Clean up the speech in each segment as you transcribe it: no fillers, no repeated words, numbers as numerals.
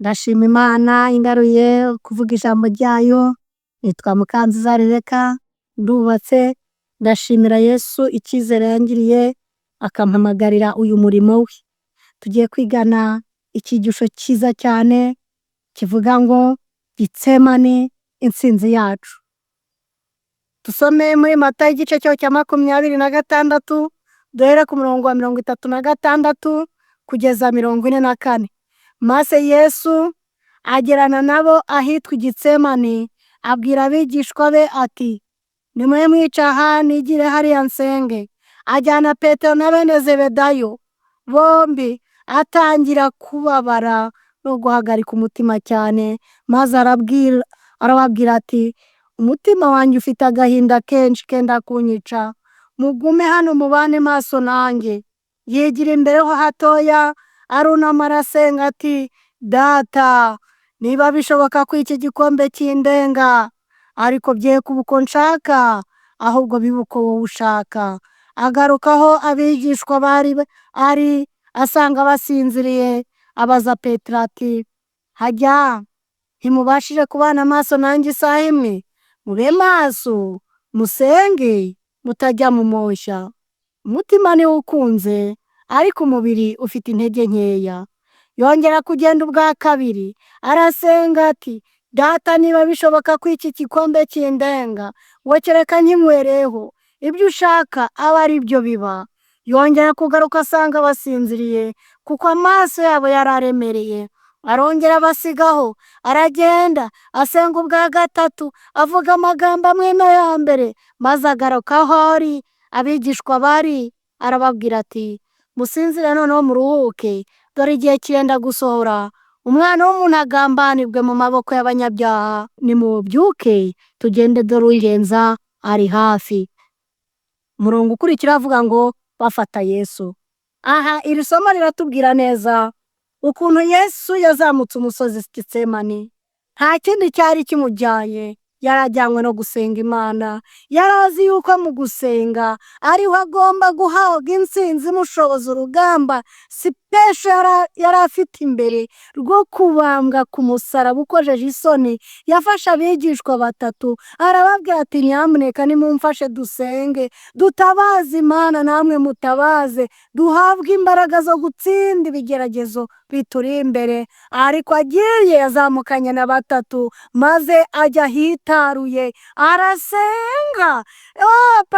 Ndashima Imana ingaruye kuvuga ijambo ryayo, nitwa Mukanziza Rebecca, ndubatse, ndashimira Yesu icyizere yangiriye akampamagarira uyu murimo we. Tugiye kwigana icyigisho cyiza cyane kivuga ngo Getsemani intsinzi yacu. Dusome muri Matayo igice cyaho cya 26, duhere ku murongo wa 36 kugeza 44. Maze Yesu agerana nabo ahitwa i Getsemani, abwira abigishwa be ati: "Nimube mwicaye aha nigire hariya nsenge." Ajyana Petero na bene Zebedayo bombi, atangira kubabara no guhagarika umutima cyane, maze arababwira ati: "Umutima wanjye ufite agahinda kenshi kenda kunyica, mugume hano mubane maso nanjye." Yigira imbere ho hatoya, arunama arasenga ati: "Data, niba bishoboka ko iki gikombe kindenga, ariko bye kuba uko nshaka, ahubwo bibe uko wowe ushaka." Agaruka aho abigishwa bari ari, asanga basinziriye, abaza Petero ati: "Harya ntimubashije kubana amaso nanjye isaha imwe? Mube maso, musenge, mutajya mu moshya. Umutima niwo ukunze, ariko umubiri ufite intege nkeya." Yongera kugenda ubwa kabiri, arasenga ati: "Data, niba bishoboka ko iki gikombe kindenga, ngo kereka nkinywereho, ibyo ushaka abe ari byo biba." Yongera kugaruka asanga basinziriye, kuko amaso yabo yari aremereye. Arongera abasigaho, aragenda, asenga ubwa gatatu, avuga amagambo amwe n'aya mbere, maze agaruka aho ari, abigishwa bari, arababwira ati: "Musinzire noneho muruhuke, dore igihe kirenda gusohora, Umwana w'umuntu agambanirwe mu maboko y'abanyabyaha. Nimubyuke tugende, dore ungenza ari hafi." Umurongo ukurikira avuga ngo bafata Yesu. Aha iri somo riratubwira neza ukuntu Yesu yazamutse umusozi Getsemani. Nta kindi cyari kimujyanye, yarajyanywe no gusenga Imana. Yari azi yuko mu gusenga ariho agomba guhabwa intsinzi imushoboza urugamba special yari afite imbere rwo kubambwa ku musaraba ukojeje isoni. Yafashe abigishwa batatu arababwira ati: "Nyamuneka nimumfashe dusenge, dutabaze Imana, namwe mutabaze, duhabwe imbaraga zo gutsinda ibigeragezo bituri imbere." Ariko agiye yazamukanye na batatu, maze ajya ahitaruye arasenga,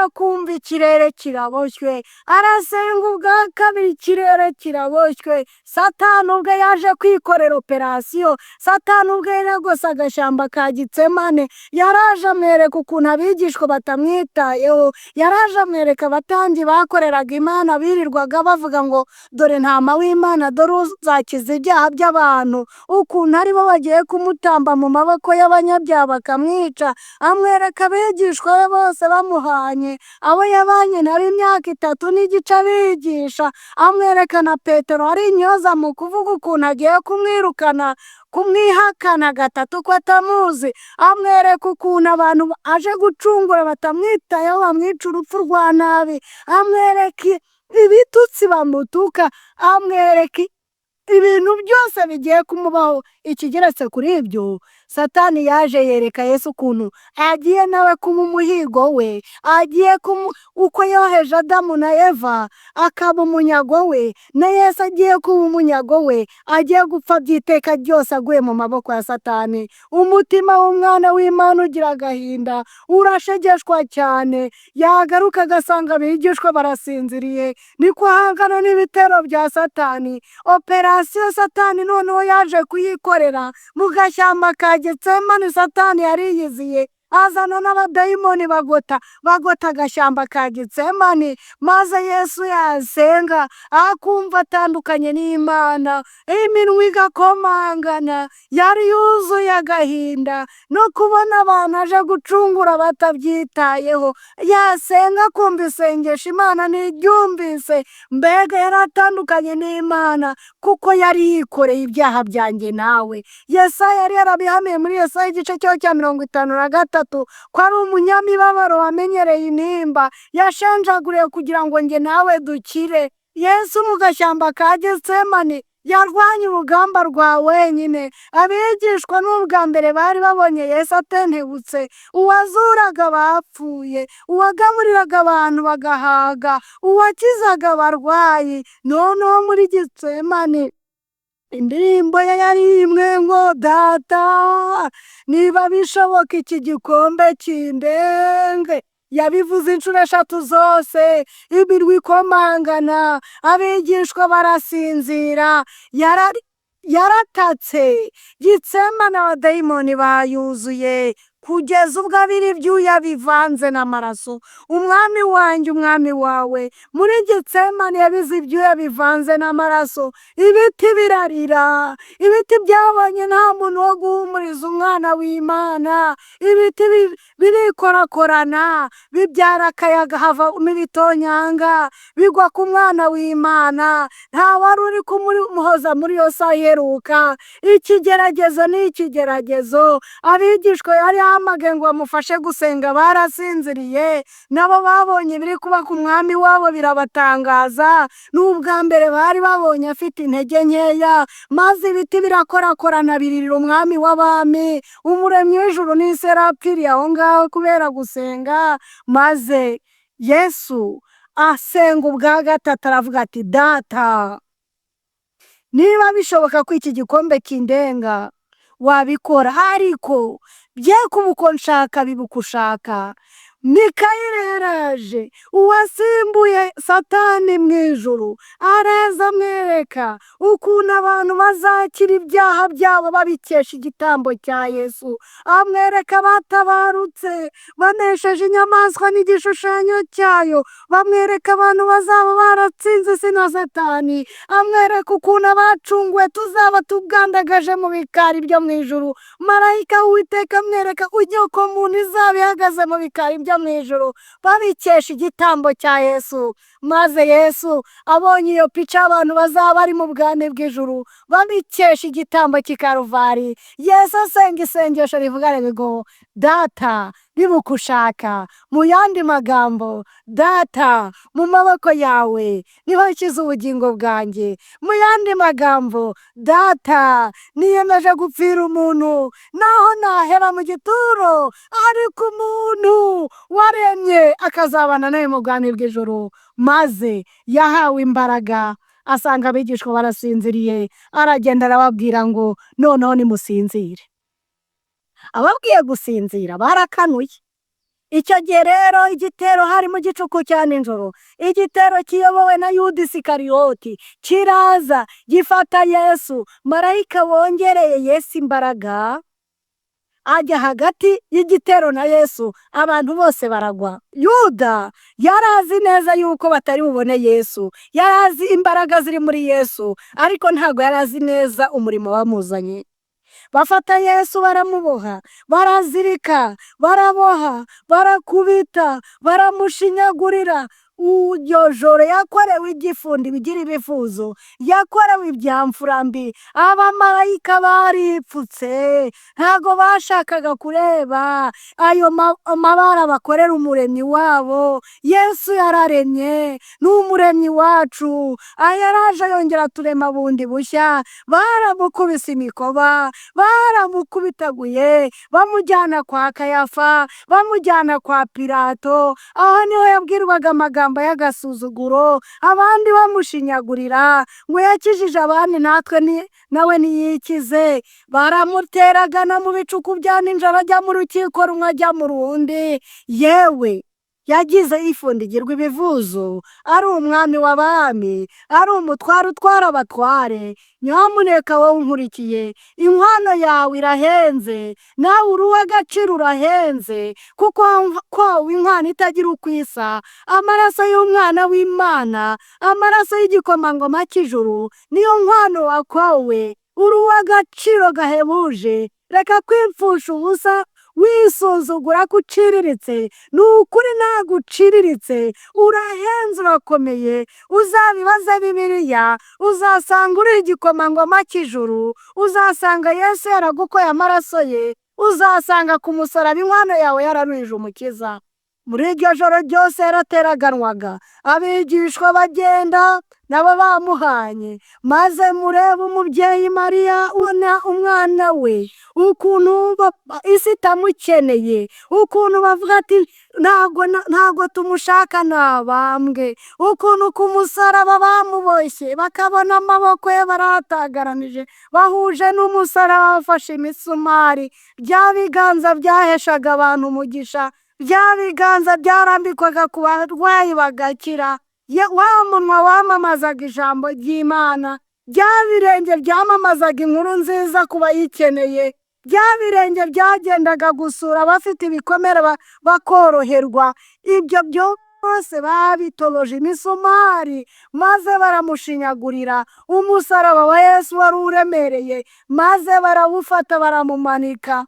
akumva ikirere kiraboshywe, arasenga ubwa kabiri ikirere kiraboshywe. Satani ubwe yaje kwikorera operasiyo, Satani ubwe yaragose agashyamba ka Getsemane, yaraje amwereka ukuntu abigishwa batamwitayeho, yaraje amwereka abatambyi bakoreraga Imana birirwaga bavuga ngo: "Dore ntama w'Imana, dore uzakiza ibyaha by'abantu," ukuntu aribo bagiye kumutamba mu maboko y'abanyabyaha bakamwica. Amwereka abigishwa be bose bamuhanye, abo yabanye nabo imyaka 3 n'igice abigisha, amwereka na Petero ari intyoza mu kuvuga ukuntu agiye kumwirukana, kumwihakana gatatu ko atamuzi, amwereka ukuntu abantu aje gucungura batamwitayeho bamwica urupfu rwa nabi, amwereka ibitutsi bamutuka, amwereka ibintu byose bigiye kumubaho. Ikigeretse kuri ibyo, Satani yaje yereka Yesu ukuntu agiye nawe kuba umuhigo we, agiye uko yoheje Adamu na Eva akaba umunyago we, na Yesu agiye kuba umunyago we, agiye gupfa by'iteka ryose aguye mu maboko ya Satani. Umutima w'umwana w'Imana ugira agahinda, urashegeshwa cyane, yagaruka agasanga abigishwa barasinziriye, niko ahangana n'ibitero bya Satani. Operasiyo Satani noneho yaje kuyikorera mu gashyamba ka Getsemani. Satani yariyiziye, azana n'abadayimoni, bagota agashyamba ka Getsemani, maze Yesu yasenga akumva atandukanye n'Imana, iminwa igakomangana. Yari yuzuye agahinda no kubona abantu aje gucungura batabyitayeho, yasenga akumva isengesho Imana ntiryumvise. Mbega yari atandukanye n'Imana kuko yari yikoreye ibyaha byanjye nawe. Yesaya yari yarabihanuye muri Yesaya igice cyaho cya 53 ko ari umunyamibabaro wamenyereye intimba, yashenjaguriwe kugira ngo njye nawe dukire. Yesu mu gashyamba ka Getsemani. Yarwanye urugamba rwa wenyine. Abigishwa ni ubwa mbere bari babonye Yesu atentebutse, uwazuraga abapfuye, uwagaburiraga abantu bagahaga, uwakizaga abarwayi. Noneho muri Getsemani indirimbo ye yari imwe ngo "Data, niba bishoboka iki gikombe kindenge." Yabivuze inshuro eshatu zose, imirwa ikomangana, abigishwa barasinzira, yaratatse. Getsemani abadayimoni bayuzuye, kugeza ubwo abira ibyuya bivanze n'amaraso. Umwami wanjye, umwami wawe, muri Getsemani yabize ibyuya bivanze n'amaraso, ibiti birarira, ibiti byabonye nta muntu wo guhumuriza umwana w'Imana, ibiti birikorakorana, bibyara akayaga havamo ibitonyanga, bigwa ku mwana w'Imana, nta wari uri kumuhoza muri iyo saha iheruka. Ikigeragezo ni ikigeragezo, abigishwa yari yahamagaye ngo bamufashe gusenga barasinziriye, nabo babonye ibiri kuba ku mwami wabo birabatangaza, ni ubwa mbere bari babonye afite intege nkeya, maze ibiti birakorakorana biririra umwami w'abami, umuremyi w'ijuru n'isi yari apfiriye aho ngaho kubera gusenga, maze Yesu asenga ubwa gatatu aravuga ati "Data, niba bishoboka ko iki gikombe kindenga wabikora, ariko bye kuba uko nshaka bibe uko ushaka." Mikayeli yaraje, uwasimbuye Satani mu ijuru, araza amwereka ukuntu abantu bazakira ibyaha byabo babikesha igitambo cya Yesu. Amwereka abatabarutse banesheje inyamaswa n'igishushanyo cyayo, bamwereka abantu bazaba baratsinze isi na Satani, amwereka ukuntu abacunguwe tuzaba tugandagaje mu bikari byo mu ijuru. Marayika w'Uwiteka amwereka inyoko muntu izaba ihagaze mu bikari byo mu ijuru, babikesha igitambo cya Yesu. Maze Yesu abonye iyo pica y'abantu bazaba bari mu bwami bw'ijuru, babikesha igitambo cy'i Karuvari, Yesu asenga isengesho rivuga ngo "Data, bibe uko ushaka." Mu yandi magambo, Data, mu maboko yawe niho nshyize ubugingo bwanjye. Mu yandi magambo, Data, niyemeje gupfira umuntu, naho nahera mu gituro, ariko umuntu waremye akazabana nawe mu bwami bw'ijuru. Maze yahawe imbaraga, asanga abigishwa barasinziriye, aragenda arababwira ngo noneho nimusinzire. Ababwiye gusinzira barakanuye. Icyo gihe rero igitero hari mu gicuku cya nijoro, igitero kiyobowe na Yuda Isikariyoti kiraza gifata Yesu. Marayika wongereye Yesu imbaraga ajya hagati y'igitero na Yesu, abantu bose baragwa. Yuda yari azi neza yuko batari bubone Yesu, yari azi imbaraga ziri muri Yesu, ariko ntabwo yari azi neza umurimo wamuzanye. Bafata Yesu baramuboha, barazirika, baraboha, barakubita, baramushinyagurira. Iryo joro yakorewe igifundi bigira ibifuzo, yakorewe ibyamfura mbi. Abamarayika baripfutse, ntabwo bashakaga kureba ayo mabara bakorera umuremyi wabo. Yesu yararemye, ni umuremyi wacu, yaraje yongera aturema bundi bushya. Baramukubise imikoba, baramukubitaguye, bamujyana kwa Kayafa, bamujyana kwa Pilato. Aho niho yabwirwaga amagambo y'agasuzuguro, abandi bamushinyagurira ngo yakijije abandi natwe nawe ntiyikize. Baramuteragana mu bicuku bya nijoro, ajya mu rukiko rumwe ajya mu rundi. Yewe yagize ifundikirwa ibivuzo, ari umwami w'abami, ari umutware utwara abatware. Nyamuneka wowe unkurikiye, inkwano yawe irahenze, nawe uri uw'agaciro urahenze, kuko kwawe inkwano itagira uko isa, amaraso y'umwana w'Imana, amaraso y'igikomangoma cy'ijuru, niyo nkwano wakowe, uri uw'agaciro gahebuje. Reka kwipfusha ubusa wisuzugura ko uciriritse. Ni ukuri ntabwo uciriritse, urahenze, urakomeye. Uzabibaze Bibiliya, uzasanga uri igikomangoma cy'ijuru, uzasanga Yesu yaragukoye amaraso ye, uzasanga ku musaraba inkwano yawe yararuhije Umukiza. Muri iryo joro ryose yarateraganwaga, abigishwa bagenda nabo bamuhanye. Maze murebe umubyeyi Mariya ubona umwana we, ukuntu isi itamukeneye, ukuntu bavuga ati ntabwo tumushaka nabambwe, ukuntu ku musaraba bamuboshye bakabona amaboko ye baratagaranije, bahuje n'umusaraba bafashe imisumari, bya biganza byaheshaga abantu umugisha, bya biganza byarambikwaga ku barwayi bagakira, wa munwa wamamazaga ijambo ry'Imana, bya birenge byamamazaga inkuru nziza ku bayikeneye, bya birenge byagendaga gusura abafite ibikomere bakoroherwa, ibyo byose babitoboje imisumari maze baramushinyagurira. Umusaraba wa Yesu wari uremereye, maze barawufata baramumanika,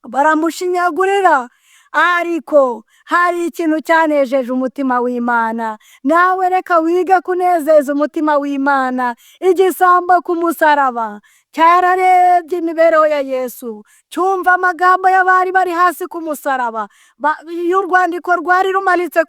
baramushinyagurira. Ariko hari ikintu cyanejeje umutima w'Imana. Nawe reka wige kunezeza umutima w'Imana. Igisambo ku musaraba cyararebye imibereho ya Yesu, cyumva amagambo y'abari bari hasi ku musaraba, y'urwandiko rwari rumanitse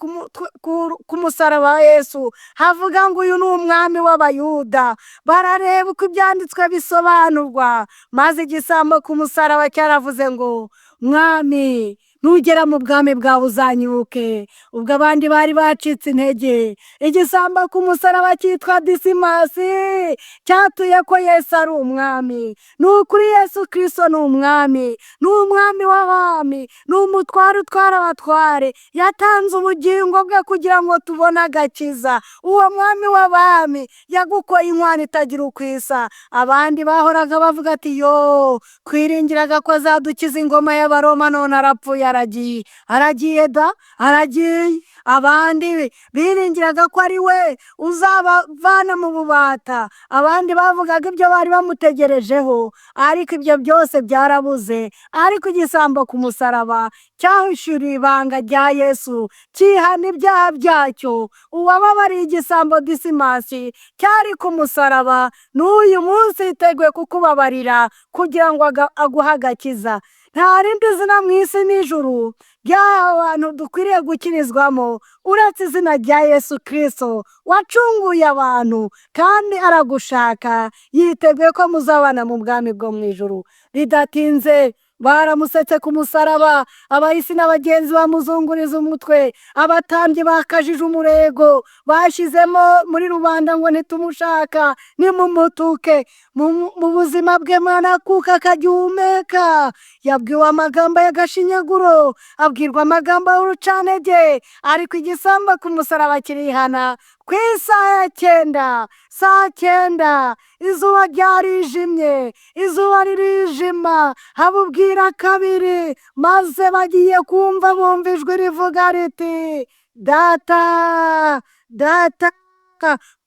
ku musaraba wa Yesu, havuga ngo uyu ni umwami w'Abayuda. Barareba uko ibyanditswe bisobanurwa, maze igisambo ku musaraba cyaravuze ngo mwami nugera mu bwami bwawe uzanyibuke. Ubwo abandi bari bacitse intege, igisambo ku musaraba cyitwa Disimasi cyatuye ko Yesu ari umwami. Ni ukuri Yesu Kristo ni umwami, ni umwami w'abami, ni umutware utwara abatware. Yatanze ubugingo bwe kugira ngo tubone agakiza. Uwo mwami w'abami yagukoye inkwano itagira uko isa. Abandi bahoraga bavuga ati yo, twiringiraga ko azadukiza ingoma y'Abaroma, none arapfuye aragiye, aragiye da, aragiye. Abandi biringiraga ko ari we uzabavana mu bubata, abandi bavugaga ibyo bari bamutegerejeho, ariko ibyo byose byarabuze. Ariko igisambo ku musaraba cyahishuriye ibanga rya Yesu, cyihana ibyaha byacyo. Uwababariye igisambo Disimasi cyari ku musaraba, n'uyu munsi yiteguye kukubabarira kugira ngo aguhe agakiza. Nta rindi zina mu isi n'ijuru ry'abantu dukwiriye gukirizwamo uretse izina rya Yesu Kristo wacunguye abantu, kandi aragushaka, yiteguye ko muzabana mu bwami bwo mu ijuru. Bidatinze baramusetse ku musaraba, abahisi n'abagenzi bamuzunguriza umutwe, abatambyi bakajije umurego, bashyizemo muri rubanda ngo ntitumushaka, nimumutuke. Mu buzima bwe mwanakuka akagihumeka. Yabwiwe amagambo y'agashinyaguro, abwirwa amagambo y'urucantege, ariko igisambo ku musaraba kirihana. Ku isaha ya 9, saa 9, izuba ryarijimye, izuba ririjima, habubwira kabiri, maze bagiye kumva bumva ijwi rivuga riti data, data,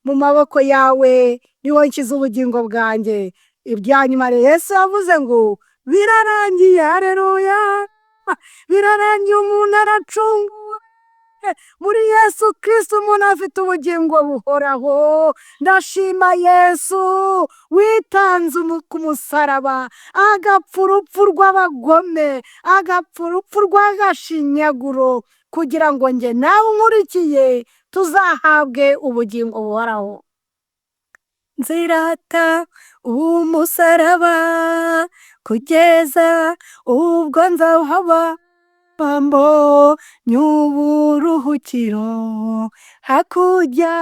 mu maboko yawe niho nshyize ubugingo bwanjye. Ibya nyuma Yesu yavuze ngo birarangiye, haleluya, birarangiye, umuntu aracunguwe. Muri Yesu Kristo umuntu afite ubugingo buhoraho. Ndashima Yesu witanze ku musaraba, agapfa urupfu rw'abagome, agapfa urupfu rw'agashinyaguro, kugira ngo njye nawe unkurikiye tuzahabwe ubugingo buhoraho. Nzirata umusaraba kugeza ubwo nzahaba mbonye uburuhukiro, hakurya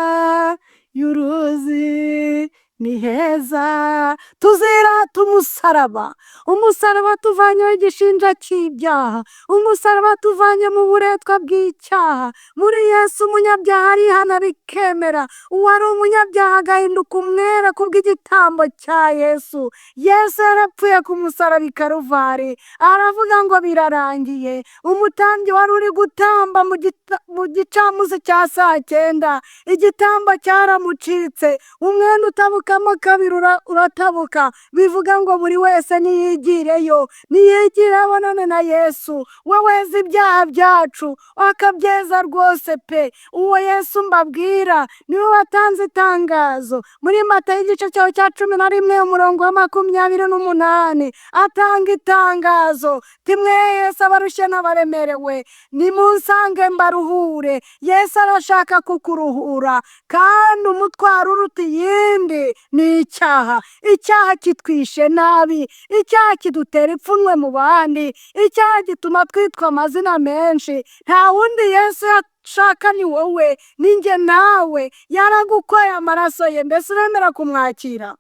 y'uruzi ni heza. Tuzirata umusaraba, umusaraba tuvanyeho igishinja cy'ibyaha, umusaraba tuvanye mu buretwa bw'icyaha. Muri Yesu umunyabyaha arihana bikemera, uwari umunyabyaha agahinduka umwere kubw'igitambo cya Yesu. Yesu yarapfuye ku musaraba i Karuvari, aravuga ngo birarangiye. Umutambyi wari uri gutamba mu gicamunsi cya saa 9, igitambo cyaramucitse, umwenda utabuka Nutabukamo kabiri uratabuka. Bivuga ngo buri wese niyigireyo, niyigire abonane na Yesu, we weza ibyaha byacu, akabyeza rwose pe. Uwo Yesu mbabwira niwe watanze itangazo muri Matayo igice cyaho cya 11 umurongo wa 28, atanga itangazo timwe Yesu abarushye n'abaremerewe, nimunsange mbaruhure. Yesu arashaka kukuruhura, kandi umutwaro uruta iyindi ni icyaha. Icyaha kitwishe nabi, icyaha kidutera ipfunwe mu bandi, icyaha gituma twitwa amazina menshi. Nta wundi Yesu yashaka ni wowe, ni njye nawe. Yaragukoye amaraso ye, mbese uremera kumwakira?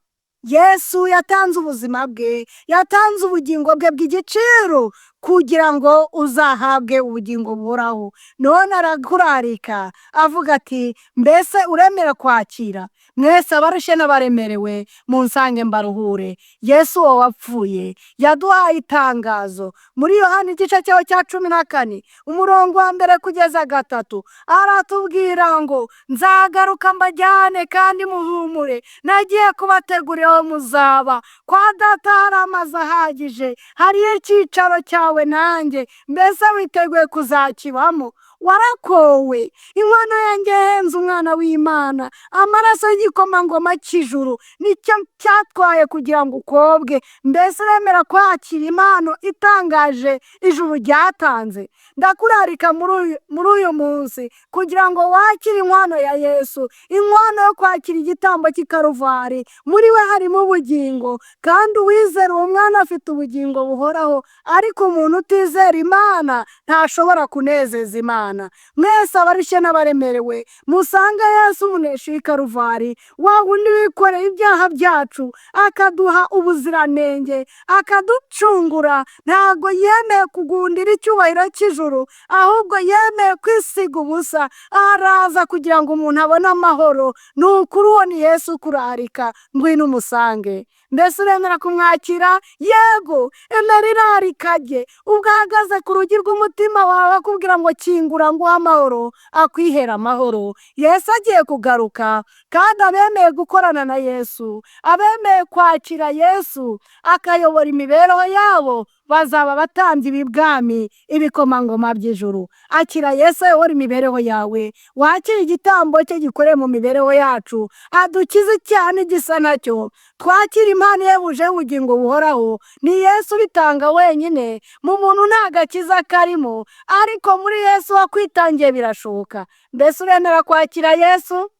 Yesu yatanze ubuzima bwe, yatanze ubugingo bwe bw'igiciro kugira ngo uzahabwe ubugingo buhoraho. None arakurarika avuga ati mbese uremera kwakira? Mwese abarushye n'abaremerewe munsange mbaruhure. Yesu uwo wapfuye yaduhaye itangazo muri Yohana igice cyaho cya 14 umurongo wa 1 kugeza 3, aratubwira ngo nzagaruka mbajyane kandi muhumure, nagiye kubategurira aho muzaba. Kwa data hari amazu ahagije, hariyo icyicaro cyawe nanjye, mbese witeguye kuzakibamo? Warakowe, inkono yanjye yahenze umwana w'Imana, amaraso y'igikomangoma cy'ijuru nicyo cyatwaye kugira ngo ukobwe. Mbese uremera kwakira impano itangaje ijuru ryatanze? Ndakurarika muri uyu munsi kugira ngo wakire inkwano ya Yesu, inkwano yo kwakira igitambo cy'i Karuvari. Muri we harimo ubugingo, kandi uwizera uwo mwana afite ubugingo buhoraho, ariko umuntu utizera Imana ntashobora kunezeza Imana. Mwese abarushye n'abaremerewe, musange Yesu umunesha w'i Karuvari, wa wundi wikoreye ibyaha byacu, akaduha ubuziranenge, akaducungura. Ntabwo yemeye kugundira icyubahiro cy'ijuru, ahubwo yemeye kwisiga ubusa, araza kugira ngo umuntu abone amahoro. Ni ukuri uwo ni Yesu ukurarika, ngwino umusange. Mbese uremera kumwakira? Yego, emera irarika rye. Ubwo ahagaze ku rugi rw'umutima wawe akubwira ngo kingura nguhe amahoro, akwihera amahoro. Yesu agiye kugaruka, kandi abemeye gukorana na Yesu, abemeye kwakira Yesu akayobora imibereho yabo, bazaba abatambyi b'ibwami, ibikomangoma by'ijuru. Akira Yesu ayobora imibereho yawe, wakire igitambo cye gikoreye mu mibereho yacu, adukize icyaha n'igisa nacyo, twakire impano ihebuje y'ubugingo buhoraho. Ni Yesu ubitanga wenyine, mu muntu nta gakiza karimo, ariko muri Yesu wakwitangiye birashoboka. Mbese uremera kwakira Yesu?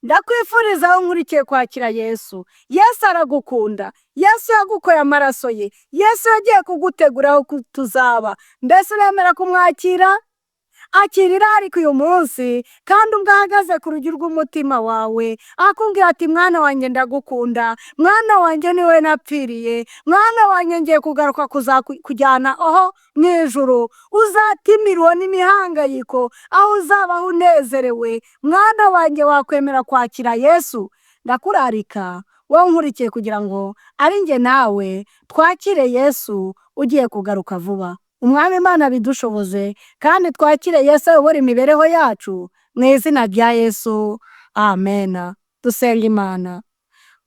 Ndakwifuriza aho nkurikiye kwakira Yesu. Yesu aragukunda, Yesu yagukoye amaraso ye, Yesu yagiye kugutegura aho tuzaba. Mbese uremera kumwakira? Akira irarika uyu munsi, kandi ubwo ahagaze ku rugi rw'umutima wawe, akubwira ati mwana wanjye ndagukunda, mwana wanjye niwe napfiriye, mwana wanjye ngiye kugaruka kuzakujyana aho mu ijuru, uzatimirwa n'imihangayiko, aho uzabaho unezerewe. Mwana wanjye wakwemera kwakira Yesu? Ndakurarika wowe nkurikiye kugira ngo ari njye nawe twakire Yesu ugiye kugaruka vuba. Umwami Imana bidushoboze, kandi twakire Yesu ayobora imibereho yacu, mu izina rya Yesu, amena. Dusenga Imana.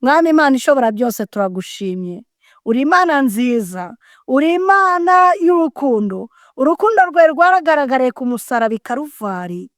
Mwami Imana ishobora byose, turagushimye. Uri Imana nziza, uri Imana y'urukundo. Urukundo rwawe rwaragaragariye ku musaraba i Karuvari.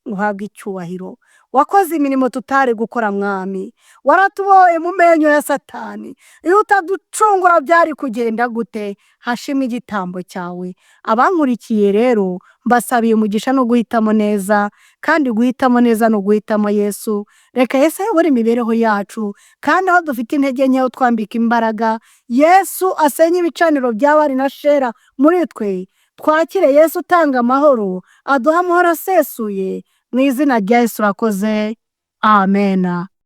Uhabwe icyubahiro. Wakoze imirimo tutari gukora Mwami, waratubohoye mu menyo ya Satani. Iyo utaducungura byari kugenda gute? Hashimwe igitambo cyawe. Abankurikiye rero mbasabiye umugisha no guhitamo neza, kandi guhitamo neza ni uguhitamo Yesu. Reka Yesu ayobore imibereho yacu, kandi aho dufite intege nke twambika imbaraga. Yesu asenye ibicaniro bya Bali na Shera muri twe. Twakire Yesu utanga amahoro, aduha amahoro asesuye. Mu izina rya Yesu urakoze, amena.